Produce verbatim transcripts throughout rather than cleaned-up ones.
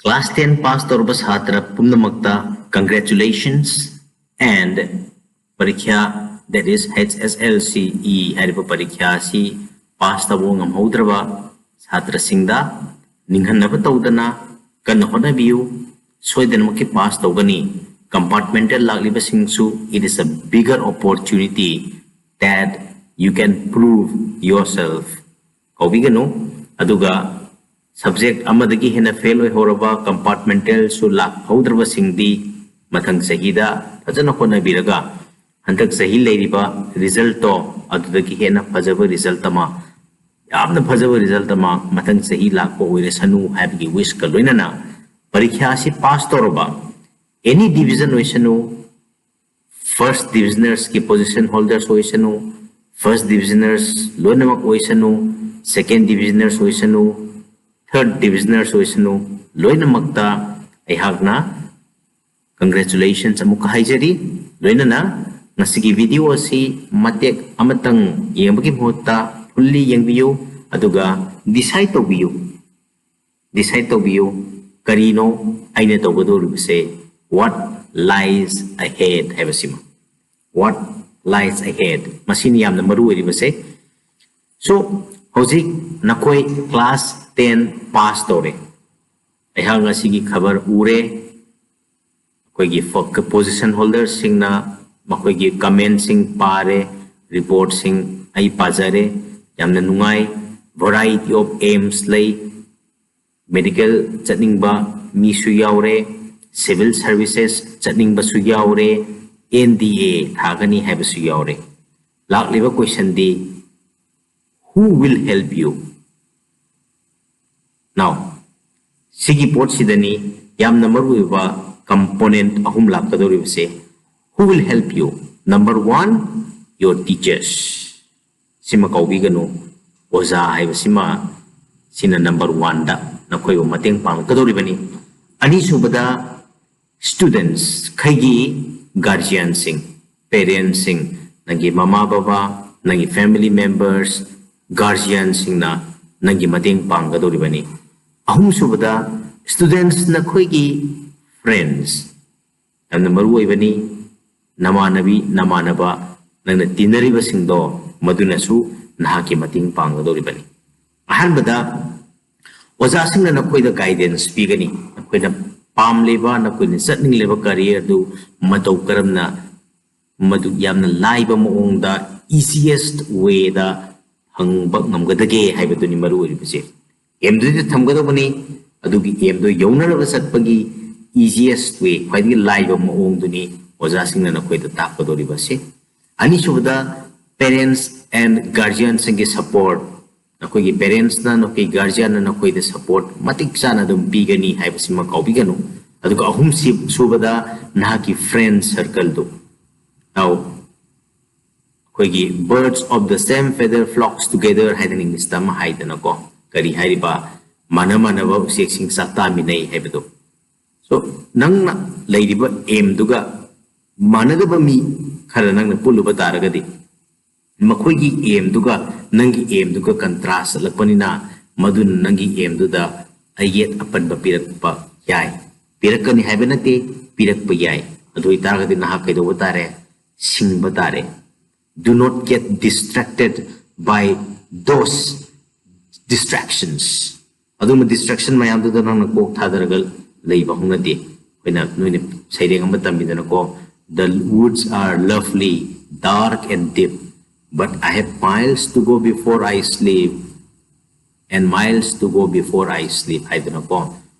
Class ten pass ꯇꯧꯔꯕ ꯁꯥꯇ꯭ꯔ ꯄꯨꯝꯅꯃꯛꯇ congratulations and ꯄꯔꯤꯈ꯭ꯌꯥ, that is H S L C E ꯍꯥꯏꯔꯤꯕ ꯄꯔꯤꯈ꯭ꯌꯥ ꯑꯁꯤ pass ꯇꯧꯕ ꯉꯝꯍꯧꯗ꯭ꯔꯕ ꯁꯥꯇ꯭ꯔꯁꯤꯡꯗ ꯅꯤꯡꯍꯟꯅꯕ ꯇꯧꯗꯅ ꯀꯟꯅ ꯍꯣꯠꯅꯕꯤꯌꯨ꯫ ꯁꯣꯏꯗꯅꯃꯛꯀꯤ pass ꯇꯧꯒꯅꯤ꯫ Compartmental ꯂꯥꯛꯂꯤꯕꯁꯤꯡꯁꯨ, it is a bigger opportunity that you can prove yourself꯫ ꯀꯥꯎꯕꯤꯒꯅꯨ꯫ ꯑꯗꯨꯒ subject ꯑꯃꯗꯒꯤ ꯍꯦꯟꯅ fail ꯑꯣꯏꯍꯧꯔꯕ, compartmentalꯁꯨ ꯂꯥꯛꯍꯧꯗ꯭ꯔꯕꯁꯤꯡꯗꯤ ꯃꯊꯪ ꯆꯍꯤꯗ ꯐꯖꯅ ꯍꯣꯠꯅꯕꯤꯔꯒ ꯍꯟꯗꯛ ꯆꯍꯤ ꯂꯩꯔꯤꯕ resultꯇꯣ ꯑꯗꯨꯗꯒꯤ ꯍꯦꯟꯅ ꯐꯖꯕ result ꯑꯃ, ꯌꯥꯝꯅ ꯐꯖꯕ result ꯑꯃ ꯃꯊꯪ ꯆꯍꯤ ꯂꯥꯛꯄ ꯑꯣꯏꯔꯁꯅꯨ ꯍꯥꯏꯕꯒꯤ wishꯀ ꯂꯣꯏꯅꯅ ꯄꯔꯤꯈ꯭ꯌꯥ ꯑꯁꯤ pass ꯇꯧꯔꯕ any division ꯑꯣꯏꯁꯅꯨ, first divisionersꯀꯤ position holders ꯑꯣꯏꯁꯅꯨ, first divisioners ꯂꯣꯏꯅꯃꯛ ꯑꯣꯏꯁꯅꯨ, second divisioners ꯑꯣꯏꯁꯅꯨ, third divisioners ꯑꯣꯏꯁꯅꯨ, ꯂꯣꯏꯅꯃꯛꯇ ꯑꯩꯍꯥꯛꯅ congratulations ꯑꯃꯨꯛꯀ ꯍꯥꯏꯖꯔꯤ꯫ ꯂꯣꯏꯅꯅ ꯉꯁꯤꯒꯤ video ꯑꯁꯤ ꯃꯇꯦꯛ ꯑꯃꯇꯪ ꯌꯦꯡꯕꯒꯤ ꯃꯍꯨꯠꯇ fully ꯌꯦꯡꯕꯤꯌꯨ, ꯑꯗꯨꯒ decide ꯇꯧꯕꯤꯌꯨ꯫ Decide ꯇꯧꯕꯤꯌꯨ, ꯀꯔꯤꯅꯣ ꯑꯩꯅ ꯇꯧꯒꯗꯧꯔꯤꯕꯁꯦ, what lies ahead ꯍꯥꯏꯕꯁꯤꯃ꯫ What lies ahead, ꯃꯁꯤꯅꯤ ꯌꯥꯝꯅ ꯃꯔꯨ ꯑꯣꯏꯔꯤꯕꯁꯦ꯫ So, ꯍꯧꯖꯤꯛ ꯅꯈꯣꯏ class ten pass ꯇꯧꯔꯦ꯫ ꯑꯩꯍꯥꯛ ꯉꯁꯤꯒꯤ ꯈꯕꯔ ꯎꯔꯦ꯫ ꯑꯩꯈꯣꯏꯒꯤ ꯐ-, position holderꯁꯤꯡꯅ ꯃꯈꯣꯏꯒꯤ commentꯁꯤꯡ ꯄꯥꯔꯦ, reportꯁꯤꯡ ꯑꯩ ꯄꯥꯖꯔꯦ꯫ ꯌꯥꯝꯅ ꯅꯨꯡꯉꯥꯏ꯫ Variety of aims ꯂꯩ꯫ Medical ꯆꯠꯅꯤꯡꯕ ꯃꯤꯁꯨ ꯌꯥꯎꯔꯦ, civil services ꯆꯠꯅꯤꯡꯕꯁꯨ ꯌꯥꯎꯔꯦ, N D A ꯊꯥꯒꯅꯤ ꯍꯥꯏꯕꯁꯨ ꯌꯥꯎꯔꯦ꯫ ꯂꯥꯛꯂꯤꯕ questionꯗꯤ, who will help you? Now, ꯁꯤꯒꯤ ꯄꯣꯠꯁꯤꯗꯅꯤ ꯌꯥꯝꯅ ꯃꯔꯨꯑꯣꯏꯕ component ꯑꯍꯨꯝ ꯂꯥꯛꯀꯗꯧꯔꯤꯕꯁꯦ꯫ Who will help you? Number one, your teachers. ꯁꯤꯃ ꯀꯥꯎꯕꯤꯒꯅꯨ꯫ ꯑꯣꯖꯥ ꯍꯥꯏꯕꯁꯤꯃ, ꯁꯤꯅ number oneꯗ ꯅꯈꯣꯏꯕꯨ ꯃꯇꯦꯡ ꯄꯥꯡꯉꯛꯀꯗꯧꯔꯤꯕꯅꯤ꯫ ꯑꯅꯤꯁꯨꯕꯗ, students, ꯈꯩꯒꯤ guardianꯁꯤꯡ, parentsꯁꯤꯡ, ꯅꯪꯒꯤ ꯃꯃꯥ ꯕꯕꯥ, ꯅꯪꯒꯤ family members, guardianꯁꯤꯡꯅ ꯅꯪꯒꯤ ꯃꯇꯦꯡ ꯄꯥꯡꯒꯗꯧꯔꯤꯕꯅꯤ꯫ ꯑꯍꯨꯝꯁꯨꯕꯗ, Students, ꯅꯈꯣꯏꯒꯤ friends ꯌꯥꯝꯅ ꯃꯔꯨ ꯑꯣꯏꯕꯅꯤ꯫ ꯅꯃꯥꯟꯅꯕꯤ, ꯅꯃꯥꯟꯅꯕ, ꯅꯪꯅ ꯇꯤꯟꯅꯔꯤꯕꯁꯤꯡꯗꯣ, ꯃꯗꯨꯅꯁꯨ ꯅꯍꯥꯛꯀꯤ ꯃꯇꯦꯡ ꯄꯥꯡꯒꯗꯧꯔꯤꯕꯅꯤ꯫ ꯑꯍꯥꯟꯕꯗ, ꯑꯣꯖꯥꯁꯤꯡꯅ ꯅꯈꯣꯏꯗ guidance ꯄꯤꯒꯅꯤ꯫ ꯅꯈꯣꯏꯅ ꯄꯥꯝꯂꯤꯕ, ꯅꯈꯣꯏꯅ ꯆꯠꯅꯤꯡꯂꯤꯕ career ꯗꯨ ꯃꯇꯧ ꯀꯔꯝꯅ, ꯃꯗꯨ ꯌꯥꯝꯅ ꯂꯥꯏꯕ ꯃꯑꯣꯡꯗ, easiest way ꯗ ꯐꯪꯕ ꯉꯝꯒꯗꯒꯦ ꯍꯥꯏꯕꯗꯨꯅꯤ ꯃꯔꯨ ꯑꯣꯏꯔꯤꯕꯁꯦ꯫ Aim ꯗꯨꯗꯤ ꯊꯝꯒꯗꯧꯕꯅꯤ, ꯑꯗꯨꯒꯤ aim ꯗꯨ ꯌꯧꯅꯅꯕ ꯆꯠꯄꯒꯤ easiest way, ꯈ꯭ꯋꯥꯏꯗꯒꯤ ꯂꯥꯏꯕ ꯃꯑꯣꯡꯗꯨꯅꯤ ꯑꯣꯖꯥꯁꯤꯡꯅ ꯅꯈꯣꯏꯗ ꯇꯥꯛꯀꯗꯧꯔꯤꯕꯁꯦ꯫ ꯑꯅꯤꯁꯨꯕꯗ, parents and guardian ꯁꯤꯡꯒꯤ support, ꯅꯈꯣꯏꯒꯤ parents ꯅ, ꯅꯈꯣꯏꯒꯤ guardian ꯅ ꯅꯈꯣꯏꯗ support ꯃꯇꯤꯛ ꯆꯥꯅ ꯑꯗꯨꯝ ꯄꯤꯒꯅꯤ ꯍꯥꯏꯕꯁꯤꯃ ꯀꯥꯎꯕꯤꯒꯅꯨ꯫ ꯑꯗꯨꯒ ꯑꯍꯨꯝꯁꯤ-, ꯁꯨꯕꯗ, ꯅꯍꯥꯛꯀꯤ friend circle ꯗꯨ꯫ Now, ꯑꯩꯈꯣꯏꯒꯤ "Birds of the same feather flocks together" ꯍꯥꯏꯗꯅ English ꯇ ꯑꯃ ꯍꯥꯏꯗꯅꯀꯣ, ꯀꯔꯤ ꯍꯥꯏꯔꯤꯕ, ꯃꯥꯟꯅ ꯃꯥꯟꯅꯕ ꯎꯆꯦꯛꯁꯤꯡ ꯆꯥꯛꯇꯥꯃꯤꯟꯅꯩ ꯍꯥꯏꯕꯗꯣ꯫ So, ꯅꯪꯅ ꯂꯩꯔꯤꯕ aim ꯗꯨꯒ ꯃꯥꯟꯅꯗꯕ ꯃꯤ ꯈꯔ ꯅꯪꯅ ꯄꯨꯜꯂꯨꯕ ꯇꯥꯔꯒꯗꯤ, ꯃꯈꯣꯏꯒꯤ aim ꯗꯨꯒ ꯅꯪꯒꯤ aim ꯗꯨꯒ contrast ꯆꯠꯂꯛꯄꯅꯤꯅ, ꯃꯗꯨꯅ ꯅꯪꯒꯤ aim ꯗꯨꯗ ꯑꯌꯦꯠ ꯑꯄꯟꯕ ꯄꯤꯔꯛꯄ ꯌꯥꯏ꯫ ꯄꯤꯔꯛꯀꯅꯤ ꯍꯥꯏꯕ ꯅꯠꯇꯦ, ꯄꯤꯔꯛꯄ ꯌꯥꯏ꯫ ꯑꯗꯨ ꯑꯣꯏꯇꯥꯔꯒꯗꯤ ꯅꯍꯥꯛ ꯀꯩꯗꯧꯕ ꯇꯥꯔꯦ? ꯁꯤꯡꯕ ꯇꯥꯔꯦ꯫ Do not get distracted by those distractions. ꯑꯗꯨꯒꯨꯝꯕ distraction ꯃꯌꯥꯝꯗꯨꯗ ꯅꯪꯅ ꯀꯣꯛ ꯊꯥꯗꯔꯒ ꯂꯩꯕ ꯍꯧꯅꯗꯦ꯫ ꯑꯩꯈꯣꯏꯅ, ꯅꯣꯏꯅ ꯁꯩꯔꯦꯡ ꯑꯃ ꯇꯝꯕꯤꯗꯅꯀꯣ, "The woods are lovely, dark and deep, but I have miles to go before I sleep, and miles to go before I sleep" ꯍꯥꯏꯗꯅꯀꯣ꯫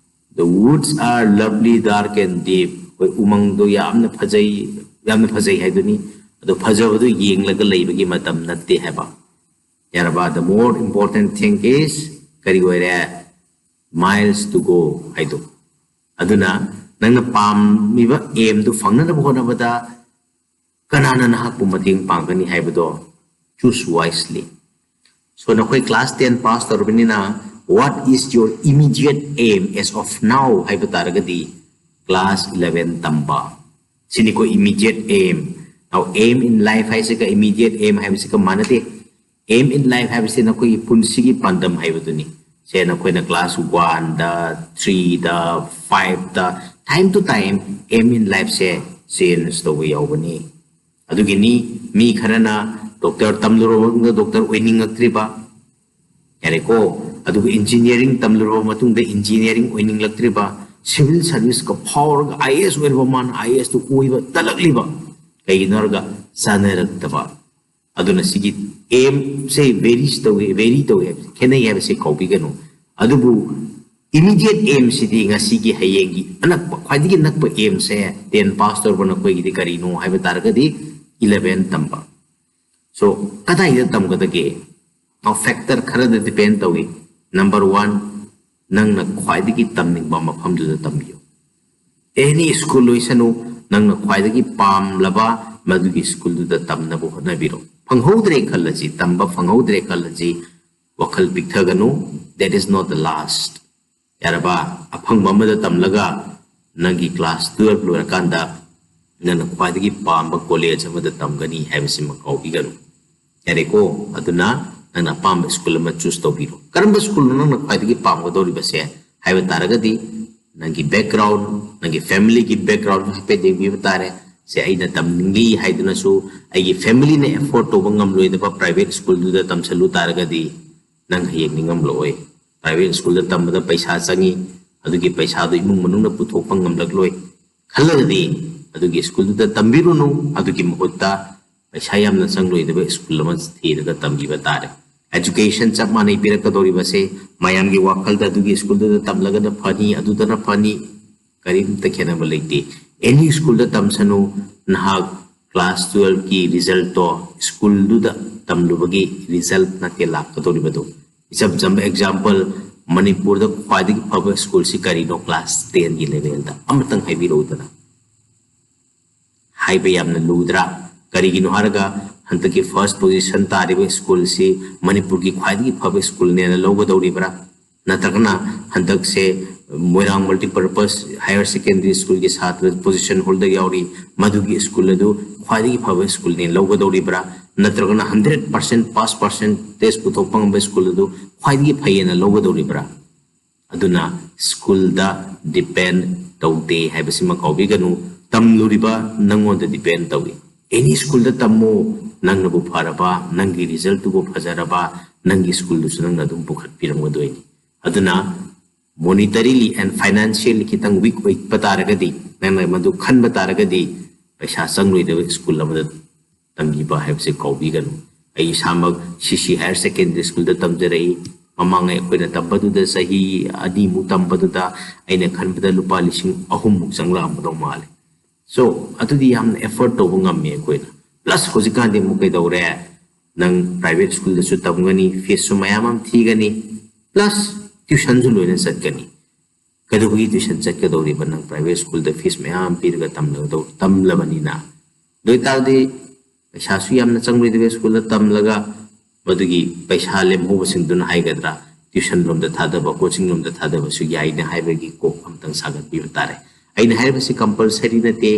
"The woods are lovely, dark and deep." ꯑꯩꯈꯣꯏ ꯎꯃꯪꯗꯣ ꯌꯥꯝꯅ ꯐꯖꯩ, ꯌꯥꯝꯅ ꯐꯖꯩ ꯍꯥꯏꯗꯨꯅꯤ꯫ ꯑꯗꯣ ꯐꯖꯕꯗꯨ ꯌꯦꯡꯂꯒ ꯂꯩꯕꯒꯤ ꯃꯇꯝ ꯅꯠꯇꯦ ꯍꯥꯏꯕ꯫ ꯌꯥꯔꯕ? The more important thing is, ꯀꯔꯤ ꯑꯣꯏꯔꯦ? Miles to go ꯍꯥꯏꯗꯣ꯫ ꯑꯗꯨꯅ ꯅꯪꯅ ꯄꯥꯝꯃꯤꯕ aim ꯗꯨ ꯐꯪꯅꯅꯕ ꯍꯣꯠꯅꯕꯗ ꯀꯅꯥꯅ ꯅꯍꯥꯛꯄꯨ ꯃꯇꯦꯡ ꯄꯥꯡꯒꯅꯤ ꯍꯥꯏꯕꯗꯣ choose wisely. So, ꯅꯈꯣꯏ class ten pass ꯇꯧꯔꯕꯅꯤꯅ, what is your immediate aim as of now ꯍꯥꯏꯕ ꯇꯥꯔꯒꯗꯤ, class eleven ꯇꯝꯕ꯫ ꯁꯤꯅꯤꯀꯣ immediate aim꯫ Now, aim in life ꯍꯥꯏꯁꯤꯒ immediate aim ꯍꯥꯏꯕꯁꯤꯒ ꯃꯥꯟꯅꯗꯦ꯫ Aim in life ꯍꯥꯏꯕꯁꯤ ꯅꯈꯣꯏꯒꯤ ꯄꯨꯟꯁꯤꯒꯤ ꯄꯥꯟꯗꯝ ꯍꯥꯏꯕꯗꯨꯅꯤ꯫ ꯁꯦ ꯅꯈꯣꯏꯅ class one the, three the, five the, time to time aim in life say change ꯇꯧꯕ ꯌꯥꯎꯕꯅꯤ꯫ ꯑꯗꯨꯒꯤꯅꯤ ꯃꯤ ꯈꯔꯅ doctor ꯇꯝꯂꯨꯔꯕ ꯃꯇꯨꯡꯗ doctor ꯑꯣꯏꯅꯤꯡꯉꯛꯇ꯭ꯔꯤꯕ, ꯌꯥꯔꯦꯀꯣ꯫ ꯑꯗꯨꯒ engineering ꯇꯝꯂꯨꯔꯕ ꯃꯇꯨꯡꯗ engineering ꯑꯣꯏꯅꯤꯡꯂꯛꯇ꯭ꯔꯤꯕ, civil service ꯀ ꯐꯥꯎꯔꯒ I A S ꯑꯣꯏꯔꯕ ꯃꯥꯅ I A S ꯇꯨ ꯑꯣꯏꯕ ꯇꯜꯂꯛꯂꯤꯕ꯫ ꯀꯩꯒꯤꯅꯣ ꯍꯥꯏꯔꯒ ꯆꯥꯅꯔꯛꯇꯕ꯫ ꯑꯗꯨꯅ ꯁꯤꯒꯤ aim ꯁꯦ vary ꯇꯧꯏ, vary ꯇꯧꯏ ꯍꯥꯏꯕꯁꯦ, ꯈꯦꯠꯅꯩ ꯍꯥꯏꯕꯁꯦ ꯀꯥꯎꯕꯤꯒꯅꯨ꯫ ꯑꯗꯨꯕꯨ immediate aim ꯁꯤꯗꯤ ꯉꯁꯤꯒꯤ, ꯍꯌꯦꯡꯒꯤ ꯑꯅꯛꯄ, ꯈ꯭ꯋꯥꯏꯗꯒꯤ ꯅꯛꯄ aim ꯁꯦ ten pass ꯇꯧꯔꯕ ꯅꯈꯣꯏꯒꯤꯗꯤ ꯀꯔꯤꯅꯣ ꯍꯥꯏꯕ ꯇꯥꯔꯒꯗꯤ eleven ꯇꯝꯕ꯫ So ꯀꯗꯥꯏꯗ ꯇꯝꯒꯗꯒꯦ? Factor ꯈꯔꯗ depend ꯇꯧꯏ꯫ Number one, ꯅꯪꯅ ꯈ꯭ꯋꯥꯏꯗꯒꯤ ꯇꯝꯅꯤꯡꯕ ꯃꯐꯝꯗꯨꯗ ꯇꯝꯕꯤꯌꯨ꯫ Any school ꯑꯣꯏꯁꯅꯨ, ꯅꯪꯅ ꯈ꯭ꯋꯥꯏꯗꯒꯤ ꯄꯥꯝꯂꯕ ꯃꯗꯨꯒꯤ school ꯗꯨꯗ ꯇꯝꯅꯕ ꯍꯣꯠꯅꯕꯤꯔꯣ꯫ ꯐꯪꯍꯧꯗ꯭ꯔꯦ ꯈꯜꯂꯁꯤ, ꯇꯝꯕ ꯐꯪꯍꯧꯗ꯭ꯔꯦ ꯈꯜꯂꯁꯤ, ꯋꯥꯈꯜ ꯄꯤꯛꯊꯒꯅꯨ, that is not the last꯫ ꯌꯥꯔꯕ? ꯑꯐꯪꯕ ꯑꯃꯗ ꯇꯝꯂꯒ ꯅꯪꯒꯤ class twelve ꯂꯣꯏꯔꯀꯥꯟꯗ ꯅꯪꯅ ꯈ꯭ꯋꯥꯏꯗꯒꯤ ꯄꯥꯝꯕ college ꯑꯃꯗ ꯇꯝꯒꯅꯤ ꯍꯥꯏꯕꯁꯤꯃ ꯀꯥꯎꯕꯤꯒꯅꯨ꯫ ꯌꯥꯔꯦꯀꯣ? ꯑꯗꯨꯅ ꯅꯪꯅ ꯑꯄꯥꯝꯕ school ꯑꯃ choose ꯇꯧꯕꯤꯔꯣ꯫ ꯀꯔꯝꯕ school ꯅꯣ ꯅꯪꯅ ꯈ꯭ꯋꯥꯏꯗꯒꯤ ꯄꯥꯝꯒꯗꯧꯔꯤꯕꯁꯦ ꯍꯥꯏꯕ ꯇꯥꯔꯒꯗꯤ, ꯅꯪꯒꯤ background, ꯅꯪꯒꯤ family ꯒꯤ background ꯍꯥꯏꯐꯦꯠ ꯌꯦꯡꯕꯤꯕ ꯇꯥꯔꯦ꯫ ꯁꯦ, ꯑꯩꯅ ꯇꯝꯅꯤꯡꯂꯤ ꯍꯥꯏꯗꯨꯅꯁꯨ ꯑꯩꯒꯤ family ꯅ afford ꯇꯧꯕ ꯉꯝꯂꯣꯏꯗꯕ private school ꯗꯨꯗ ꯇꯝꯁꯜꯂꯨ ꯇꯥꯔꯒꯗꯤ ꯅꯪ ꯍꯌꯦꯡ ꯅꯤꯡꯉꯝꯂꯛꯑꯣꯏ꯫ Private school ꯗ ꯇꯝꯕꯗ ꯄꯩꯁꯥ ꯆꯪꯉꯤ, ꯑꯗꯨꯒꯤ ꯄꯩꯁꯥꯗꯨ ꯏꯃꯨꯡ ꯃꯅꯨꯡꯅ ꯄꯨꯊꯣꯛꯄ ꯉꯝꯂꯛꯂꯣꯏ ꯈꯜꯂꯒꯗꯤ ꯑꯗꯨꯒꯤ school ꯗꯨꯗ ꯇꯝꯕꯤꯔꯨꯅꯨ꯫ ꯑꯗꯨꯒꯤ ꯃꯍꯨꯠꯇ ꯄꯩꯁꯥ ꯌꯥꯝꯅ ꯆꯪꯂꯣꯏꯗꯕ school ꯑꯃ ꯊꯤꯔꯒ ꯇꯝꯕꯤꯕ ꯇꯥꯔꯦ꯫ Education ꯆꯞ ꯃꯥꯟꯅꯩ ꯄꯤꯔꯛꯀꯗꯧꯔꯤꯕꯁꯦ꯫ ꯃꯌꯥꯝꯒꯤ ꯋꯥꯈꯜꯗ ꯑꯗꯨꯒꯤ school ꯗꯨꯗ ꯇꯝꯂꯒꯅ ꯐꯅꯤ, ꯑꯗꯨꯗꯅ ꯐꯅꯤ, ꯀꯔꯤꯝꯇ ꯈꯦꯠꯅꯕ ꯂꯩꯇꯦ꯫ Any school ꯗ ꯇꯝꯁꯅꯨ, ꯅꯍꯥꯛ class twelve ꯀꯤ result ꯇꯣ school ꯗꯨꯗ ꯇꯝꯂꯨꯕꯒꯤ result ꯅꯠꯇꯦ ꯂꯥꯛꯀꯗꯧꯔꯤꯕꯗꯨ꯫ ꯏꯆꯝ ꯆꯝꯕ example, ꯃꯅꯤꯄꯨꯔꯗ ꯈ꯭ꯋꯥꯏꯗꯒꯤ ꯐꯕ school ꯁꯤ ꯀꯔꯤꯅꯣ class ten ꯒꯤ level ꯗ? ꯑꯃꯇꯪ ꯍꯥꯏꯕꯤꯔꯛꯎꯗꯅ꯫ ꯍꯥꯏꯕ ꯌꯥꯝꯅ ꯂꯨꯗ꯭ꯔꯥ? ꯀꯔꯤꯒꯤꯅꯣ ꯍꯥꯏꯔꯒ ꯍꯟꯗꯛꯀꯤ first position ꯇꯥꯔꯤꯕ school ꯁꯤ ꯃꯅꯤꯄꯨꯔꯒꯤ ꯈ꯭ꯋꯥꯏꯗꯒꯤ ꯐꯕ school ꯅꯦꯅ ꯂꯧꯒꯗꯧꯔꯤꯕ꯭ꯔꯥ? ꯅꯠꯇ꯭ꯔꯒꯅ ꯍꯟꯗꯛꯁꯦ ꯃꯣꯏꯔꯥꯡ Multipurpose Higher Secondary School ꯒꯤ ꯁꯥꯇ꯭ꯔ position holder ꯌꯥꯎꯔꯤ, ꯃꯗꯨꯒꯤ school ꯑꯗꯨ ꯈ꯭ꯋꯥꯏꯗꯒꯤ ꯐꯕ school ꯅꯦ ꯂꯧꯒꯗꯧꯔꯤꯕ꯭ꯔꯥ? ꯅꯠꯇ꯭ꯔꯒꯅ ꯍꯟꯗ꯭ꯔꯦꯠ ꯄꯥꯔꯁꯦꯟ ꯄꯥꯁ ꯄꯥꯔꯁꯦꯟꯇꯦꯖ ꯄꯨꯊꯣꯛꯄ ꯉꯝꯕ ꯁ꯭ꯀꯨꯜ ꯑꯗꯨ ꯈ꯭ꯋꯥꯏꯗꯒꯤ ꯐꯩꯌꯦꯅ ꯂꯧꯒꯗꯧꯔꯤꯕ꯭ꯔꯥ? ꯑꯗꯨꯅ ꯁ꯭ꯀꯨꯜꯗ ꯗꯤꯄꯦꯟ ꯇꯧꯗꯦ ꯍꯥꯏꯕꯁꯤꯃ ꯀꯥꯎꯕꯤꯒꯅꯨ꯫ ꯇꯝꯂꯨꯔꯤꯕ ꯅꯪꯉꯣꯟꯗ ꯗꯤꯄꯦꯟ ꯇꯧꯏ꯫ ꯑꯦꯅꯤ ꯁ꯭ꯀꯨꯜꯗ ꯇꯝꯃꯨ, ꯅꯪꯅꯕꯨ ꯐꯔꯕ, ꯅꯪꯒꯤ ꯔꯤꯖꯜꯠꯇꯨꯕꯨ ꯐꯖꯔꯕ, ꯅꯪꯒꯤ ꯁ꯭ꯀꯨꯜꯗꯨꯁꯨ ꯅꯪꯅ ꯑꯗꯨꯝ ꯄꯨꯈꯠꯄꯤꯔꯝꯒꯗꯣꯏꯅꯤ꯫ ꯑꯗꯨꯅ monetarily and financially ꯈꯤꯇꯪ ꯋꯤꯛ ꯑꯣꯏꯕ ꯇꯥꯔꯒꯗꯤ, ꯅꯪꯅ ꯃꯗꯨ ꯈꯟꯕ ꯇꯥꯔꯒꯗꯤ, ꯄꯩꯁꯥ ꯆꯪꯂꯣꯏꯗꯕ ꯁ꯭ꯀꯨꯜ ꯑꯃꯗ ꯇꯝꯕꯤꯕ ꯍꯥꯏꯕꯁꯦ ꯀꯥꯎꯕꯤꯒꯅꯨ꯫ ꯑꯩ ꯏꯁꯥꯃꯛ ꯁꯤ ꯁꯤ ꯍꯥꯌꯔ ꯁꯦꯀꯦꯟꯗꯔꯤ ꯁ꯭ꯀꯨꯜꯗ ꯇꯝꯖꯔꯛꯏ꯫ ꯃꯃꯥꯡꯉꯩ ꯑꯩꯈꯣꯏꯅ ꯇꯝꯕꯗꯨꯗ, ꯆꯍꯤ ꯑꯅꯤꯃꯨꯛ ꯇꯝꯕꯗꯨꯗ, ꯑꯩꯅ ꯈꯟꯕꯗ ꯂꯨꯄꯥ ꯂꯤꯁꯤꯡ ꯑꯍꯨꯝꯃꯨꯛ ꯆꯪꯂꯛꯑꯝꯒꯗꯧ ꯃꯥꯜꯂꯦ꯫ ꯁꯣ, ꯑꯗꯨꯗꯤ ꯌꯥꯝꯅ ꯑꯦꯐꯣꯔꯠ ꯇꯧꯕ ꯉꯝꯃꯤ ꯑꯩꯈꯣꯏꯅ꯫ ꯄ꯭ꯂꯁ ꯍꯧꯖꯤꯛꯀꯥꯟꯗꯤ ꯑꯃꯨꯛ ꯀꯩꯗꯧꯔꯦ, ꯅꯪ ꯄ꯭ꯔꯥꯏꯚꯦꯠ ꯁ꯭ꯀꯨꯜꯗꯁꯨ ꯇꯝꯒꯅꯤ, ꯐꯤꯁꯁꯨ ꯃꯌꯥꯝ ꯑꯃ ꯊꯤꯒꯅꯤ, ꯄ꯭ꯂꯁ ꯇ꯭ꯌꯨꯁꯟꯁꯨ ꯂꯣꯏꯅ ꯆꯠꯀꯅꯤ꯫ ꯀꯩꯗꯧꯕꯒꯤ ꯇ꯭ꯌꯨꯁꯟ ꯆꯠꯀꯗꯧꯔꯤꯕ? ꯅꯪ ꯄ꯭ꯔꯥꯏꯚꯦꯠ ꯁ꯭ꯀꯨꯜꯗ ꯐꯤꯁ ꯃꯌꯥꯝ ꯄꯤꯔꯒ ꯇꯝꯂꯒꯗꯧ-, ꯇꯝꯂꯕꯅꯤꯅ꯫ ꯑꯗꯨ ꯑꯣꯏꯇꯥꯔꯗꯤ ꯄꯩꯁꯥꯁꯨ ꯌꯥꯝꯅ ꯆꯪꯂꯣꯏꯗꯕ ꯁ꯭ꯀꯨꯜꯗ ꯇꯝꯂꯒ, ꯃꯗꯨꯒꯤ ꯄꯩꯁꯥ ꯂꯦꯝꯍꯧꯕꯁꯤꯡꯗꯨꯅ ꯍꯥꯏꯒꯗ꯭ꯔꯥ, ꯇ꯭ꯌꯨꯁꯟ ꯂꯣꯝꯗ ꯊꯥꯗꯕ, ꯀꯣꯆꯤꯡ ꯂꯣꯝꯗ ꯊꯥꯗꯕꯁꯨ ꯌꯥꯏꯅ ꯍꯥꯏꯕꯒꯤ ꯀꯣꯛ ꯑꯃꯇꯪ ꯁꯥꯒꯠꯄꯤꯕ ꯇꯥꯔꯦ꯫ ꯑꯩꯅ ꯍꯥꯏꯔꯤꯕꯁꯤ ꯀꯝꯄꯜꯁꯔꯤ ꯅꯠꯇꯦ,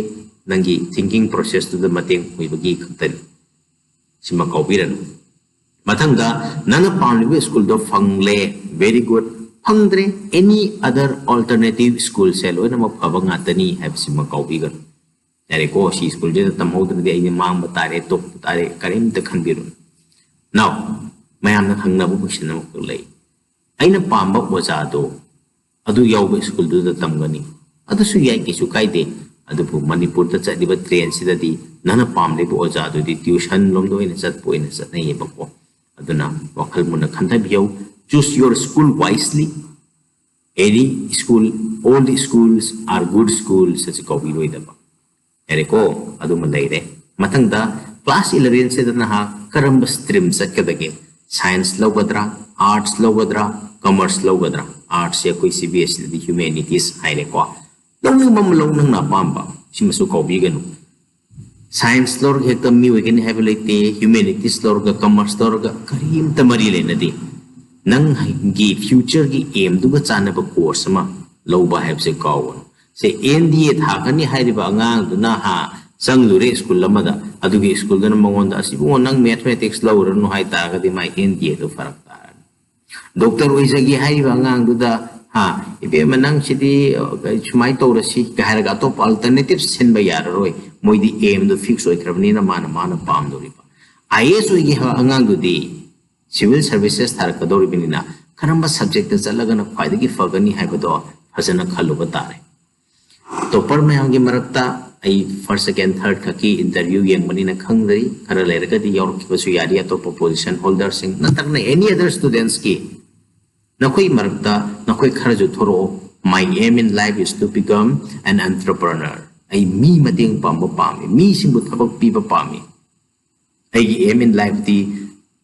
ꯅꯪꯒꯤ ꯊꯤꯡꯀꯤꯡ ꯄ꯭ꯔꯣꯁꯦꯁꯇꯨꯗ ꯃꯇꯦꯡ ꯑꯣꯏꯕꯒꯤ ꯈꯛꯇꯅꯤ꯫ ꯁꯤꯃ ꯀꯥꯎꯕꯤꯔꯅꯨ꯫ ꯃꯊꯪꯗ, ꯅꯪꯅ ꯄꯥꯝꯂꯤꯕ ꯁ꯭ꯀꯨꯜꯗꯣ ꯐꯪꯂꯦ, very good꯫ ꯐꯪꯗ꯭ꯔꯦ, any other alternative ꯁ꯭ꯀꯨꯜꯁꯦ ꯂꯣꯏꯅꯃꯛ ꯐꯕ ꯉꯥꯛꯇꯅꯤ ꯍꯥꯏꯕꯁꯤꯃ ꯀꯥꯎꯕꯤꯒꯅꯨ꯫ ꯌꯥꯔꯦꯀꯣ, ꯁꯤ ꯁ꯭ꯀꯨꯜꯁꯤꯗ ꯇꯝꯍꯧꯗ꯭ꯔꯗꯤ ꯑꯩꯗꯤ ꯃꯥꯡꯕ ꯇꯥꯔꯦ, ꯇꯣꯛꯄ ꯇꯥꯔꯦ, ꯀꯔꯤꯝꯇ ꯈꯟꯕꯤꯔꯨꯅꯨ꯫ Now, ꯃꯌꯥꯝꯅ ꯍꯪꯅꯕ ꯀꯣꯏꯁꯟ ꯑꯃꯈꯛ ꯂꯩ꯫ ꯑꯩꯅ ꯄꯥꯝꯕ ꯑꯣꯖꯥꯗꯣ ꯑꯗꯨ ꯌꯥꯎꯕ ꯁ꯭ꯀꯨꯜꯗꯨꯗ ꯇꯝꯒꯅꯤ꯫ ꯑꯗꯨꯁꯨ ꯌꯥꯏ, ꯀꯩꯁꯨ ꯀꯥꯏꯗꯦ꯫ ꯑꯗꯨꯕꯨ ꯃꯅꯤꯄꯨꯔꯗ ꯆꯠꯂꯤꯕ ꯇ꯭ꯔꯦꯟꯁꯤꯗꯗꯤ ꯅꯪꯅ ꯄꯥꯝꯂꯤꯕ ꯑꯣꯖꯥꯗꯨꯗꯤ ꯇ꯭ꯌꯨꯁꯟ ꯂꯣꯝꯗ ꯑꯣꯏꯅ ꯆꯠꯄ ꯑꯣꯏꯅ ꯆꯠꯅꯩꯌꯦꯕꯀꯣ꯫ ꯑꯗꯨꯅ ꯋꯥꯈꯜ ꯃꯨꯟꯅ ꯈꯟꯊꯕꯤꯌꯨ꯫ Choose your school wisely. Any school, all the schools are good schools ꯑꯁꯤ ꯀꯧꯕꯤꯔꯣꯏꯗꯕ꯫ ꯌꯥꯔꯦꯀꯣ, ꯑꯗꯨꯃ ꯂꯩꯔꯦ꯫ ꯃꯊꯪꯗ, ꯀ꯭ꯂꯥꯁ ꯏꯂꯚꯦꯟꯁꯤꯗ ꯅꯍꯥꯛ ꯀꯔꯝꯕ ꯁ꯭ꯇ꯭ꯔꯤꯝ ꯆꯠꯀꯗꯒꯦ? ꯁꯥꯏꯟꯁ ꯂꯧꯒꯗ꯭ꯔꯥ, ꯑꯥꯔꯠꯁ ꯂꯧꯒꯗ꯭ꯔꯥ, ꯀꯃꯔꯁ ꯂꯧꯒꯗ꯭ꯔꯥ? ꯑꯥꯔꯠꯁꯁꯦ ꯑꯩꯈꯣꯏ ꯁꯤ ꯕꯤ ꯑꯦꯁ ꯁꯤꯗꯗꯤ ꯍ꯭ꯌꯨꯃꯦꯅꯤꯇꯤꯁ ꯍꯥꯏꯔꯦꯀꯣ꯫ ꯂꯧꯅꯤꯡꯕ ꯑꯃ ꯂꯧ, ꯅꯪꯅ ꯑꯄꯥꯝꯕ, ꯁꯤꯃꯁꯨ ꯀꯥꯎꯕꯤꯒꯅꯨ꯫ ꯁꯥꯏꯟꯁ ꯂꯧꯔꯒ ꯍꯦꯛꯇ ꯃꯤ ꯑꯣꯏꯒꯅꯤ ꯍꯥꯏꯕ ꯂꯩꯇꯦ, ꯍ꯭ꯌꯨꯃꯦꯅꯤꯇꯤꯁ ꯂꯧꯔꯒ, ꯀꯃꯔꯁ ꯂꯧꯔꯒ ꯀꯔꯤꯝꯇ ꯃꯔꯤ ꯂꯩꯅꯗꯦ꯫ ꯅꯪꯒꯤ ꯐ꯭ꯌꯨꯆꯔꯒꯤ ꯑꯦꯝꯗꯨꯒ ꯆꯥꯟꯅꯕ ꯀꯣꯔꯁ ꯑꯃ ꯂꯧꯕ ꯍꯥꯏꯕꯁꯦ ꯀꯥꯎꯒꯅꯨ꯫ ꯁꯦ, ꯑꯦꯟ ꯗꯤ ꯑꯦ ꯊꯥꯒꯅꯤ ꯍꯥꯏꯔꯤꯕ ꯑꯉꯥꯡꯗꯨꯅ, ꯍꯥ, ꯆꯪꯂꯨꯔꯦ ꯁ꯭ꯀꯨꯜ ꯑꯃꯗ, ꯑꯗꯨꯒꯤ ꯁ꯭ꯀꯨꯜꯗꯨꯅ ꯃꯉꯣꯟꯗ, "ꯑꯁ ꯏꯕꯨꯡꯉꯣ, ꯅꯪ ꯃꯦꯊꯃꯦꯇꯤꯛꯁ ꯂꯧꯔꯅꯨ" ꯍꯥꯏ ꯇꯥꯔꯒꯗꯤ ꯃꯥꯏ ꯑꯦꯟ ꯗꯤ ꯑꯦꯗꯣ ꯐꯔꯛ ꯇꯥꯔꯅꯤ꯫ ꯗꯣꯛꯇꯔ ꯑꯣꯏꯖꯒꯦ ꯍꯥꯏꯔꯤꯕ ꯑꯉꯥꯡꯗꯨꯗ, "ꯍꯥ, ꯏꯕꯦꯝꯃ, ꯅꯪꯁꯤꯗꯤ, ꯑ, ꯁꯨꯃꯥꯏꯅ ꯇꯧꯔꯁꯤ" ꯀ ꯍꯥꯏꯔꯒ ꯑꯇꯣꯞꯄ ꯑꯜꯇꯔꯅꯦꯇꯤꯚ ꯁꯤꯟꯕ ꯌꯥꯔꯔꯣꯏ꯫ ꯃꯣꯏꯗꯤ ꯑꯦꯝꯗꯣ ꯐꯤꯛꯁ ꯑꯣꯏꯈ꯭ꯔꯕꯅꯤꯅ ꯃꯥꯅ, ꯃꯥꯅ ꯄꯥꯝꯗꯧꯔꯤꯕ꯫ ꯑꯥꯏ ꯑꯦ ꯑꯦꯁ ꯑꯣꯏꯒꯦ ꯍꯥꯏꯕ ꯑꯉꯥꯡꯗꯨꯗꯤ ꯁꯤꯚꯤꯜ ꯁꯔꯚꯤꯁꯦꯁ ꯊꯥꯔꯛꯀꯗꯧꯔꯤꯕꯅꯤꯅ ꯀꯔꯝꯕ ꯁꯕꯖꯦꯛꯇ ꯆꯠꯂꯒꯅ ꯈ꯭ꯋꯥꯏꯗꯒꯤ ꯐꯒꯅꯤ ꯍꯥꯏꯕꯗꯣ ꯐꯖꯅ ꯈꯜꯂꯨꯕ ꯇꯥꯔꯦ꯫ ꯇꯣꯞꯄꯔ ꯃꯌꯥꯝꯒꯤ ꯃꯔꯛꯇ ꯑꯩ ꯐꯥꯔꯁ, ꯁꯦꯀꯦꯟ, ꯊꯥꯔꯠ ꯈꯛꯀꯤ ꯏꯟꯇꯔꯚ꯭ꯌꯨ ꯌꯦꯡꯕꯅꯤꯅ ꯈꯪꯗ꯭ꯔꯤ, ꯈꯔ ꯂꯩꯔꯒꯗꯤ ꯌꯥꯎꯔꯛꯈꯤꯕꯁꯨ ꯌꯥꯔꯤ꯫ ꯑꯇꯣꯞꯄ ꯄꯣꯖꯤꯁꯟ ꯍꯣꯜꯗꯔꯁꯤꯡ ꯅꯠꯇ꯭ꯔꯒꯅ ꯑꯦꯅꯤ ꯑꯗꯔ ꯁ꯭ꯇꯨꯗꯦꯟꯠꯁꯀꯤ, ꯅꯈꯣꯏ ꯃꯔꯛꯇ ꯅꯈꯣꯏ ꯈꯔꯁꯨ ꯊꯣꯔꯛꯑꯣ꯫ "My aim in life is to become an entrepreneur." ꯑꯩ ꯃꯤ ꯃꯇꯦꯡ ꯄꯥꯡꯕ ꯄꯥꯝꯃꯤ, ꯃꯤꯁꯤꯡꯕꯨ ꯊꯕꯛ ꯄꯤꯕ ꯄꯥꯝꯃꯤ꯫ ꯑꯩꯒꯤ aim in lifeꯇꯤ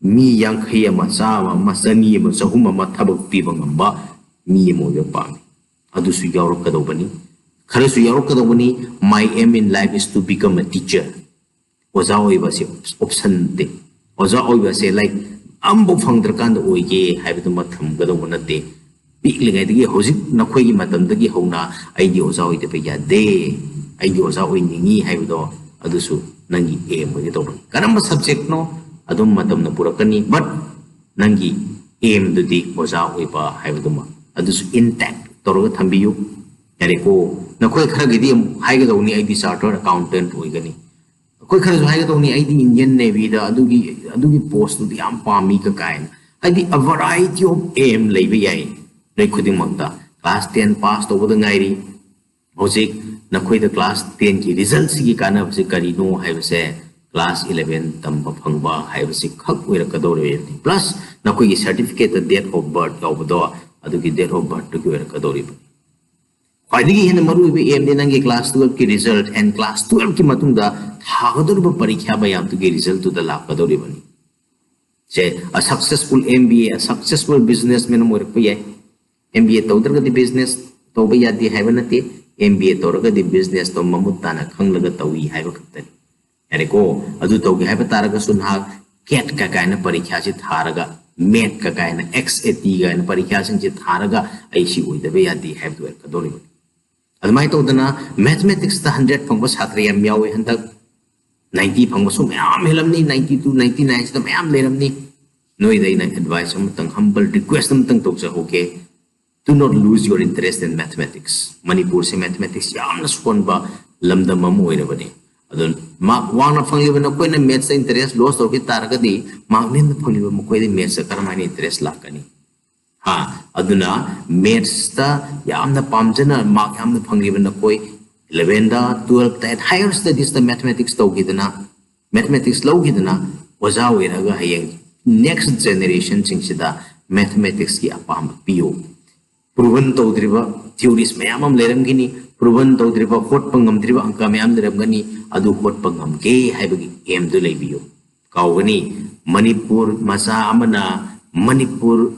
ꯃꯤ ꯌꯥꯡꯈꯩ ꯑꯃ, ꯆꯥꯝꯃ ꯑꯃ, ꯆꯅꯤ ꯑꯃ, ꯆꯍꯨꯝ ꯑꯃ ꯊꯕꯛ ꯄꯤꯕ ꯉꯝꯕ ꯃꯤ ꯑꯃ ꯑꯣꯏꯕ ꯄꯥꯝꯃꯤ꯫ ꯑꯗꯨꯁꯨ ꯌꯥꯎꯔꯛꯀꯗꯧꯕꯅꯤ꯫ ꯈꯔꯁꯨ ꯌꯥꯎꯔꯛꯀꯗꯧꯕꯅꯤ, "My aim in life is to become a teacher." ꯑꯣꯖꯥ ꯑꯣꯏꯕ ꯑꯁꯤ ꯑꯣꯞꯁꯟ ꯅꯠꯇꯦ꯫ ꯑꯣꯖꯥ ꯑꯣꯏꯕ ꯑꯁꯦ, ꯂꯥꯏꯛ, ꯑꯃꯐꯥꯎ ꯐꯪꯗ꯭ꯔꯀꯥꯟꯗ ꯑꯣꯏꯒꯦ ꯍꯥꯏꯕꯗꯨꯃ ꯊꯝꯒꯗꯧꯕ ꯅꯠꯇꯦ꯫ ꯄꯤꯛꯂꯤꯉꯩꯗꯒꯤ, ꯍꯧꯖꯤꯛ ꯅꯈꯣꯏꯒꯤ ꯃꯇꯝꯗꯒꯤ ꯍꯧꯅ "ꯑꯩꯗꯤ ꯑꯣꯖꯥ ꯑꯣꯏꯗꯕ ꯌꯥꯗꯦ, ꯑꯩꯗꯤ ꯑꯣꯖꯥ ꯑꯣꯏꯅꯤꯡꯉꯤ" ꯍꯥꯏꯕꯗꯣ, ꯑꯗꯨꯁꯨ ꯅꯪꯒꯤ aim ꯑꯣꯏꯒꯗꯧꯕꯅꯤ꯫ ꯀꯔꯝꯕ subjectꯅꯣ ꯑꯗꯨꯝ ꯃꯇꯝꯅ ꯄꯨꯔꯛꯀꯅꯤ, but ꯅꯪꯒꯤ aimꯗꯨꯗꯤ ꯑꯣꯖꯥ ꯑꯣꯏꯕ ꯍꯥꯏꯕꯗꯨꯃ, ꯑꯗꯨꯁꯨ intact ꯇꯧꯔꯒ ꯊꯝꯕꯤꯌꯨ꯫ ꯌꯥꯔꯦꯀꯣ, ꯅꯈꯣꯏ ꯈꯔꯒꯤꯗꯤ ꯑꯃꯨꯛ ꯍꯥꯏꯒꯗꯧꯅꯤ, "ꯑꯩꯗꯤ chartered accountant ꯑꯣꯏꯒꯅꯤ"꯫ ꯑꯩꯈꯣꯏ ꯈꯔꯁꯨ ꯍꯥꯏꯒꯗꯧꯅꯤ, "ꯑꯩꯗꯤ Indian Navyꯗ ꯑꯗꯨꯒꯤ, ꯑꯗꯨꯒꯤ postꯇꯨꯗꯤ ꯌꯥꯝ ꯄꯥꯝꯃꯤ" ꯀ ꯀꯥꯏꯅ꯫ ꯍꯥꯏꯗꯤ, a variety of aim ꯂꯩꯕ ꯌꯥꯏ ꯅꯣꯏ ꯈꯨꯗꯤꯡꯃꯛꯇ꯫ Class ten pass ꯇꯧꯕꯗ ꯉꯥꯏꯔꯤ꯫ ꯍꯧꯖꯤꯛ ꯅꯈꯣꯏꯗ class tenꯒꯤ resultꯁꯤꯒꯤ ꯀꯥꯟꯅꯕꯁꯤ ꯀꯔꯤꯅꯣ ꯍꯥꯏꯕꯁꯦ, class eleven ꯇꯝꯕ ꯐꯪꯕ ꯍꯥꯏꯕꯁꯤ ꯈꯛ ꯑꯣꯏꯔꯛꯀꯗꯧꯔꯤꯕꯅꯤ꯫ Plus ꯅꯈꯣꯏꯒꯤ certificateꯇ date of birth ꯌꯥꯎꯕꯗꯣ, ꯑꯗꯨꯒꯤ date of birthꯇꯨꯒꯤ ꯑꯣꯏꯔꯛꯀꯗꯧꯔꯤꯕꯅꯤ꯫ ꯈ꯭ꯋꯥꯏꯗꯒꯤ ꯍꯦꯟꯅ ꯃꯔꯨꯑꯣꯏꯕ aimꯗꯤ ꯅꯪꯒꯤ class twelveꯀꯤ result and class twelveꯀꯤ ꯃꯇꯨꯡꯗ ꯊꯥꯒꯗꯧꯔꯤꯕ ꯄꯔꯤꯈ꯭ꯌꯥ ꯃꯌꯥꯝꯗꯨꯒꯤ resultꯇꯨꯗ ꯂꯥꯛꯀꯗꯧꯔꯤꯕꯅꯤ꯫ ꯁꯦ, a successful M B A, a successful businessman ꯑꯃ ꯑꯣꯏꯔꯛꯄ ꯌꯥꯏ꯫ M B A ꯇꯧꯗ꯭ꯔꯒꯗꯤ business ꯇꯧꯕ ꯌꯥꯗꯦ ꯍꯥꯏꯕ ꯅꯠꯇꯦ꯫ M B A ꯇꯧꯔꯒꯗꯤ businessꯇꯣ ꯃꯃꯨꯠ ꯇꯥꯅ ꯈꯪꯂꯒ ꯇꯧꯏ ꯍꯥꯏꯕ ꯈꯛꯇꯅꯤ꯫ ꯌꯥꯔꯦꯀꯣ? ꯑꯗꯨ ꯇꯧꯒꯦ ꯍꯥꯏꯕ ꯇꯥꯔꯒꯁꯨ ꯅꯍꯥꯛ CAT ꯀ ꯀꯥꯏꯅ ꯄꯔꯤꯈ꯭ꯌꯥꯁꯤ ꯊꯥꯔꯒ, MET ꯀ ꯀꯥꯏꯅ, XAT ꯀꯥꯏꯅ ꯄꯔꯤꯈ꯭ꯌꯥꯁꯤꯡꯁꯤ ꯊꯥꯔꯒ ꯑꯩ ꯁꯤ ꯑꯣꯏꯗꯕ ꯌꯥꯗꯦ ꯍꯥꯏꯕꯗꯨ ꯑꯣꯏꯔꯛꯀꯗꯧꯔꯤꯕꯅꯤ꯫ ꯑꯗꯨꯃꯥꯏꯅ ꯇꯧꯗꯅ mathematicsꯇ hundred ꯐꯪꯕ ꯁꯥꯇ꯭ꯔ ꯌꯥꯝ ꯌꯥꯎꯋꯤ ꯍꯟꯗꯛ꯫ ꯅꯥꯏꯟꯇꯤ ꯐꯪꯕꯁꯨ ꯃꯌꯥꯝ ꯍꯦꯜꯂꯝꯅꯤ, ꯅꯥꯏꯟꯇꯤ ꯇꯨ, ꯅꯥꯏꯟꯇꯤ ꯅꯥꯏꯟꯁꯤꯗ ꯃꯌꯥꯝ ꯂꯩꯔꯝꯅꯤ꯫ ꯅꯣꯏꯗ ꯑꯩꯅ ꯑꯦꯗꯚꯥꯏꯁ ꯑꯃꯇꯪ, ꯍꯝꯕꯜ ꯔꯤꯀ꯭ꯋꯦꯁ ꯑꯃꯇꯪ ꯇꯧꯖꯍꯧꯒꯦ, do not lose your interest in mathematics. ꯃꯅꯤꯄꯨꯔꯁꯦ ꯃꯦꯊꯃꯦꯇꯤꯛꯁ ꯌꯥꯝꯅ ꯁꯣꯟꯕ ꯂꯝꯗꯝ ꯑꯃ ꯑꯣꯏꯔꯕꯅꯤ꯫ ꯑꯗꯨ ꯃꯥꯔꯛ ꯋꯥꯡꯅ ꯐꯪꯂꯤꯕ ꯅꯈꯣꯏꯅ ꯃꯦꯠꯁꯇ ꯏꯟꯇꯔꯦꯁ ꯂꯣꯁ ꯇꯧꯈꯤ ꯇꯥꯔꯒꯗꯤ, ꯃꯥꯔꯛ ꯅꯦꯝꯅ ꯐꯪꯂꯤꯕ ꯃꯈꯣꯏꯗꯤ ꯃꯦꯠꯁꯇ ꯀꯔꯝꯍꯥꯏꯅ ꯏꯟꯇꯔꯦꯁ ꯂꯥꯛꯀꯅꯤ? ꯍꯥ? ꯑꯗꯨꯅ ꯃꯦꯠꯁꯇ ꯌꯥꯝꯅ ꯄꯥꯝꯖꯅ ꯃꯥꯔꯛ ꯌꯥꯝꯅ ꯐꯪꯂꯤꯕ ꯅꯈꯣꯏ ꯏꯂꯚꯦꯟꯗ, ꯇꯨꯋꯦꯜꯐꯇ, at higher studiesꯇ ꯃꯦꯊꯃꯦꯇꯤꯛꯁ ꯇꯧꯈꯤꯗꯅ, ꯃꯦꯊꯃꯦꯇꯤꯛꯁ ꯂꯧꯈꯤꯗꯅ ꯑꯣꯖꯥ ꯑꯣꯏꯔꯒ ꯍꯌꯦꯡ ꯅꯦꯛꯁ ꯖꯦꯅꯦꯔꯦꯁꯟꯁꯤꯡꯁꯤꯗ ꯃꯦꯊꯃꯦꯇꯤꯛꯁꯀꯤ ꯑꯄꯥꯝꯕ ꯄꯤꯌꯨ꯫ ꯄ꯭ꯔꯨꯚꯟ ꯇꯧꯗ꯭ꯔꯤꯕ ꯊꯤꯑꯣꯔꯤꯁ ꯃꯌꯥꯝ ꯑꯃ ꯂꯩꯔꯝꯒꯅꯤ, ꯄ꯭ꯔꯨꯚꯟ ꯇꯧꯗ꯭ꯔꯤꯕ, ꯍꯣꯠꯄ ꯉꯝꯗ꯭ꯔꯤꯕ ꯑꯪꯀ ꯃꯌꯥꯝ ꯂꯩꯔꯝꯒꯅꯤ, ꯑꯗꯨ ꯍꯣꯠꯄ ꯉꯝꯒꯦ ꯍꯥꯏꯕꯒꯤ ꯑꯦꯝꯗꯨ ꯂꯩꯕꯤꯌꯨ꯫ ꯀꯥꯎꯒꯅꯤ, ꯃꯅꯤꯄꯨꯔ ꯃꯆꯥ ꯑꯃꯅ ꯃꯅꯤꯄꯨꯔ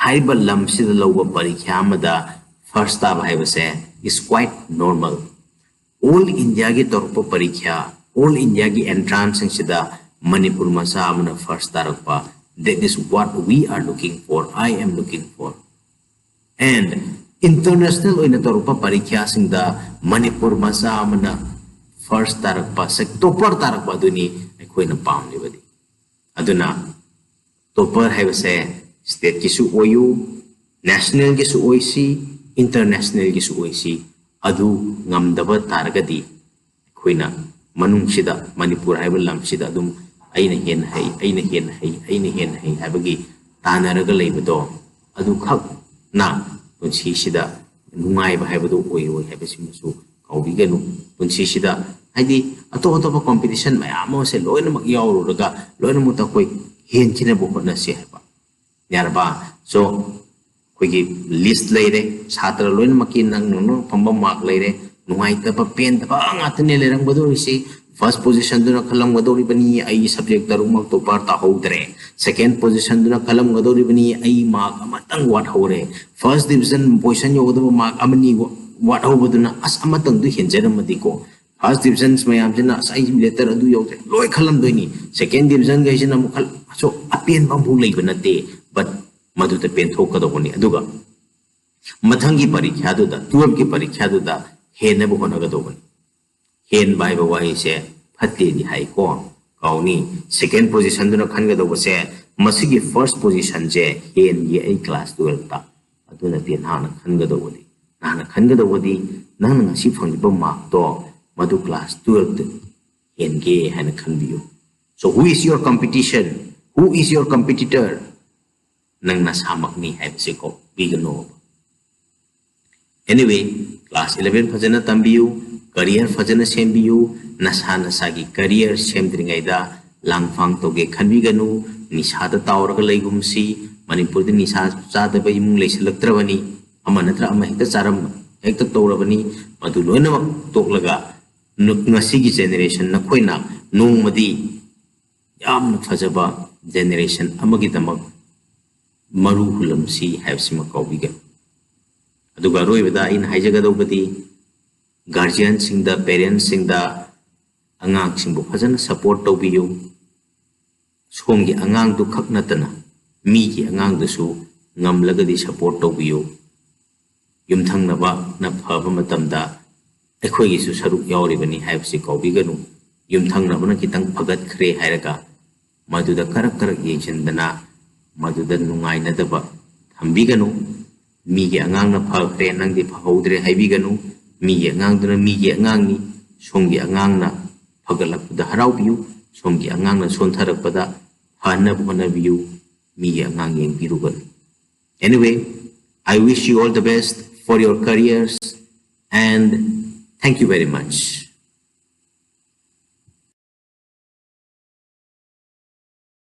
ꯍꯥꯏꯔꯤꯕ ꯂꯝꯁꯤꯗ ꯂꯧꯕ ꯄꯔꯤꯈ꯭ꯌꯥ ꯑꯃꯗ ꯐꯥꯔꯁ ꯇꯥꯕ ꯍꯥꯏꯕꯁꯦ is quite normal꯫ ꯑꯣꯜ ꯏꯟꯗꯤꯌꯥꯒꯤ ꯇꯧꯔꯛꯄ ꯄꯔꯤꯈ꯭ꯌꯥ, ꯑꯣꯜ ꯏꯟꯗꯤꯌꯥꯒꯤ ꯑꯦꯟꯇ꯭ꯔꯥꯟꯁꯁꯤꯡꯁꯤꯗ ꯃꯅꯤꯄꯨꯔ ꯃꯆꯥ ꯑꯃꯅ ꯐꯥꯔꯁ ꯇꯥꯔꯛꯄ, that is what we are looking for, I am looking for꯫ And international ꯑꯣꯏꯅ ꯇꯧꯔꯛꯄ ꯄꯔꯤꯈ꯭ꯌꯥꯁꯤꯡꯗ ꯃꯅꯤꯄꯨꯔ ꯃꯆꯥ ꯑꯃꯅ ꯐꯥꯔꯁ ꯇꯥꯔꯛꯄ, ꯇꯣꯞꯄꯔ ꯇꯥꯔꯛꯄ ꯑꯗꯨꯅꯤ ꯑꯩꯈꯣꯏꯅ ꯄꯥꯝꯂꯤꯕꯗꯤ꯫ ꯑꯗꯨꯅ ꯇꯣꯞꯄꯔ ꯍꯥꯏꯕꯁꯦ ꯁ꯭ꯇꯦꯠꯀꯤꯁꯨ ꯑꯣꯏꯌꯨ, ꯅꯦꯁꯅꯦꯜꯒꯤꯁꯨ ꯑꯣꯏꯁꯤ, ꯏꯟꯇꯔꯅꯦꯁꯅꯦꯜꯒꯤꯁꯨ ꯑꯣꯏꯁꯤ꯫ ꯑꯗꯨ ꯉꯝꯗꯕ ꯇꯥꯔꯒꯗꯤ ꯑꯩꯈꯣꯏꯅ ꯃꯅꯨꯡꯁꯤꯗ, ꯃꯅꯤꯄꯨꯔ ꯍꯥꯏꯕ ꯂꯝꯁꯤꯗ ꯑꯗꯨꯝ ꯑꯩꯅ ꯍꯦꯟꯅ ꯍꯩ, ꯑꯩꯅ ꯍꯦꯟꯅ ꯍꯩ, ꯑꯩꯅ ꯍꯦꯟꯅ ꯍꯩ ꯍꯥꯏꯕꯒꯤ ꯇꯥꯟꯅꯔꯒ ꯂꯩꯕꯗꯣ, ꯑꯗꯨꯈꯛꯅ ꯄꯨꯟꯁꯤꯁꯤꯗ ꯅꯨꯡꯉꯥꯏꯕ ꯍꯥꯏꯕꯗꯨ ꯑꯣꯏꯔꯣꯏ ꯍꯥꯏꯕꯁꯤꯃꯁꯨ ꯀꯥꯎꯕꯤꯒꯅꯨ꯫ ꯄꯨꯟꯁꯤꯁꯤꯗ, ꯍꯥꯏꯗꯤ, ꯑꯇꯣꯞ ꯑꯇꯣꯞꯄ ꯀꯣꯝꯄꯤꯇꯤꯁꯟ ꯃꯌꯥꯝ ꯑꯃꯁꯦ ꯂꯣꯏꯅꯃꯛ ꯌꯥꯎꯔꯨꯔꯒ ꯂꯣꯏꯅꯃꯛꯇ ꯑꯩꯈꯣꯏ ꯍꯦꯟꯈꯤꯅꯕ ꯍꯣꯠꯅꯁꯤ ꯍꯥꯏꯕ꯫ ꯌꯥꯔꯕ? So, ꯑꯩꯈꯣꯏꯒꯤ ꯂꯤꯁ ꯂꯩꯔꯦ, ꯁꯥꯇ꯭ꯔ ꯂꯣꯏꯅꯃꯛꯀꯤ ꯅꯪ ꯅꯪꯅ ꯐꯪꯕ ꯃꯥꯔꯛ ꯂꯩꯔꯦ꯫ ꯅꯨꯡꯉꯥꯏꯇꯕ, ꯄꯦꯟꯗꯕ ꯉꯥꯛꯇꯅꯦ ꯂꯩꯔꯝꯒꯗꯧꯔꯤꯁꯤ꯫ ꯐꯥꯔꯁ ꯄꯣꯖꯤꯁꯟꯗꯨꯅ ꯈꯜꯂꯝꯒꯗꯧꯔꯤꯕꯅꯤ, "ꯑꯩ ꯁꯕꯖꯦꯛ ꯇꯔꯨꯛꯃꯛ ꯇꯣꯞꯄꯔ ꯇꯥꯍꯧꯗ꯭ꯔꯦ"꯫ ꯁꯦꯀꯦꯟ ꯄꯣꯖꯤꯁꯟꯗꯨꯅ ꯈꯜꯂꯝꯒꯗꯧꯔꯤꯕꯅꯤ, "ꯑꯩ ꯃꯥꯔꯛ ꯑꯃꯇꯪ ꯋꯥꯠꯍꯧꯔꯦ"꯫ ꯐꯥꯔꯁ ꯗꯤꯕꯤꯖꯟ ꯄꯣꯖꯤꯁꯟ ꯌꯧꯒꯗꯕ ꯃꯥꯔꯛ ꯑꯃꯅꯤ ꯋꯥꯠꯍꯧꯕꯗꯨꯅ, "ꯑꯁ, ꯑꯃꯇꯪꯗꯨ ꯍꯦꯟꯖꯔꯝꯃꯗꯤꯀꯣ"꯫ ꯐꯥꯔꯁ ꯗꯤꯕꯤꯖꯟ ꯃꯌꯥꯝꯁꯤꯅ, "ꯑꯁ, ꯑꯩ ꯂꯦꯇꯔ ꯑꯗꯨ ꯌꯧꯗ꯭ꯔꯦ", ꯂꯣꯏ ꯈꯜꯂꯝꯗꯣꯏꯅꯤ꯫ ꯁꯦꯀꯦꯟ ꯗꯤꯕꯤꯖꯟꯈꯩꯁꯤꯅ ꯑꯃꯨꯛ ꯈꯜ-, so ꯑꯄꯦꯟꯕ ꯑꯃꯐꯥꯎ ꯂꯩꯕ ꯅꯠꯇꯦ꯫ But ꯃꯗꯨꯗ ꯄꯦꯟꯊꯣꯛꯀꯗꯧꯕꯅꯤ꯫ ꯑꯗꯨꯒ ꯃꯊꯪꯒꯤ ꯄꯔꯤꯈ꯭ꯌꯥꯗꯨꯗ, ꯇꯨꯋꯦꯜꯐꯀꯤ ꯄꯔꯤꯈ꯭ꯌꯥꯗꯨꯗ ꯍꯦꯟꯅꯕ ꯍꯣꯠꯅꯒꯗꯧꯕꯅꯤ꯫ ꯍꯦꯟꯕ ꯍꯥꯏꯕ ꯋꯥꯍꯩꯁꯦ ꯐꯠꯇꯦꯗꯤ ꯍꯥꯏꯀꯣ, ꯀꯥꯎꯅꯤ꯫ Second position ꯗꯨꯅ ꯈꯟꯒꯗꯧꯕꯁꯦ, ꯃꯁꯤꯒꯤ first position ꯁꯦ ꯍꯦꯟꯒꯦ ꯑꯩ class twelve ꯇ, ꯑꯗꯨꯅꯗꯤ ꯅꯍꯥꯛꯅ ꯈꯟꯒꯗꯧꯕꯗꯤ, ꯅꯍꯥꯛꯅ ꯈꯟꯒꯗꯧꯕꯗꯤ ꯅꯪꯅ ꯉꯁꯤ ꯐꯪꯂꯤꯕ mark ꯇꯣ ꯃꯗꯨ class twelve ꯇ ꯍꯦꯟꯒꯦ ꯍꯥꯏꯅ ꯈꯟꯕꯤꯌꯨ꯫ So who is your competition? Who is your competitor? ꯅꯪ ꯅꯁꯥꯃꯛꯅꯤ ꯍꯥꯏꯕꯁꯤ ꯀꯥꯎꯕꯤꯒꯅꯨ꯫ Anyway, class eleven ꯐꯖꯅ ꯇꯝꯕꯤꯌꯨ, career ꯐꯖꯅ ꯁꯦꯝꯕꯤꯌꯨ, ꯅꯁꯥ ꯅꯁꯥꯒꯤ career ꯁꯦꯝꯗ꯭ꯔꯤꯉꯩꯗ ꯂꯥꯡꯐꯥꯡ ꯇꯧꯒꯦ ꯈꯟꯕꯤꯒꯅꯨ꯫ ꯅꯤꯁꯥꯗ ꯇꯥꯎꯔꯒ ꯂꯩꯒꯨꯝꯁꯤ꯫ ꯃꯅꯤꯄꯨꯔꯗ ꯅꯤꯁꯥ ꯆꯥꯗꯕ ꯏꯃꯨꯡ ꯂꯩꯁꯤꯜꯂꯛꯇ꯭ꯔꯕꯅꯤ꯫ ꯑꯃ ꯅꯠꯇ꯭ꯔ ꯑꯃ ꯍꯦꯛꯇ ꯆꯥꯔꯝꯕ, ꯍꯦꯛꯇ ꯇꯧꯔꯕꯅꯤ꯫ ꯃꯗꯨ ꯂꯣꯏꯅꯃꯛ ꯇꯣꯛꯂꯒ ꯅꯨ-, ꯉꯁꯤꯒꯤ generation ꯅꯈꯣꯏꯅ ꯅꯣꯡꯃꯗꯤ ꯌꯥꯝꯅ ꯐꯖꯕ generation ꯑꯃꯒꯤꯗꯃꯛ ꯃꯔꯨ ꯍꯨꯜꯂꯝꯁꯤ ꯍꯥꯏꯕꯁꯤꯃ ꯀꯥꯎꯕꯤꯒꯅꯨ꯫ ꯑꯗꯨꯒ ꯑꯔꯣꯏꯕꯗ ꯑꯩꯅ ꯍꯥꯏꯖꯒꯗꯧꯕꯗꯤ, guardian ꯁꯤꯡꯗ, parents ꯁꯤꯡꯗ ꯑꯉꯥꯡꯁꯤꯡꯕꯨ ꯐꯖꯅ support ꯇꯧꯕꯤꯌꯨ꯫ ꯁꯣꯝꯒꯤ ꯑꯉꯥꯡꯗꯨ ꯈꯛ ꯅꯠꯇꯅ ꯃꯤꯒꯤ ꯑꯉꯥꯡꯗꯨꯁꯨ ꯉꯝꯂꯒꯗꯤ support ꯇꯧꯕꯤꯌꯨ꯫ ꯌꯨꯝꯊꯪꯅꯕꯅ ꯐꯕ ꯃꯇꯝꯗ ꯑꯩꯈꯣꯏꯒꯤꯁꯨ ꯁꯔꯨꯛ ꯌꯥꯎꯔꯤꯕꯅꯤ ꯍꯥꯏꯕꯁꯤ ꯀꯥꯎꯕꯤꯒꯅꯨ꯫ ꯌꯨꯝꯊꯪꯅꯕꯅ ꯈꯤꯇꯪ ꯐꯒꯠꯈ꯭ꯔꯦ ꯍꯥꯏꯔꯒ ꯃꯗꯨꯗ ꯀꯔꯛ ꯀꯔꯛ ꯌꯦꯡꯁꯤꯟꯗꯅ ꯃꯗꯨꯗ ꯅꯨꯡꯉꯥꯏꯅꯗꯕ ꯊꯝꯕꯤꯒꯅꯨ꯫ ꯃꯤꯒꯤ ꯑꯉꯥꯡꯅ ꯐꯈ꯭ꯔꯦ, ꯅꯪꯗꯤ ꯐꯍꯧꯗ꯭ꯔꯦ ꯍꯥꯏꯕꯤꯒꯅꯨ꯫ ꯃꯤꯒꯤ ꯑꯉꯥꯡꯗꯨꯅ ꯃꯤꯒꯤ ꯑꯉꯥꯡꯅꯤ꯫ ꯁꯣꯝꯒꯤ ꯑꯉꯥꯡꯅ ꯐꯒꯠꯂꯛꯄꯗ ꯍꯔꯥꯎꯕꯤꯌꯨ, ꯁꯣꯝꯒꯤ ꯑꯉꯥꯡꯅ ꯁꯣꯟꯊꯔꯛꯄꯗ ꯐꯅꯕ ꯍꯣꯠꯅꯕꯤꯌꯨ꯫ ꯃꯤꯒꯤ ꯑꯉꯥꯡ ꯌꯦꯡꯕꯤꯔꯨꯒꯅꯨ꯫ Anyway, I wish you all the best for your careers and thank you very much.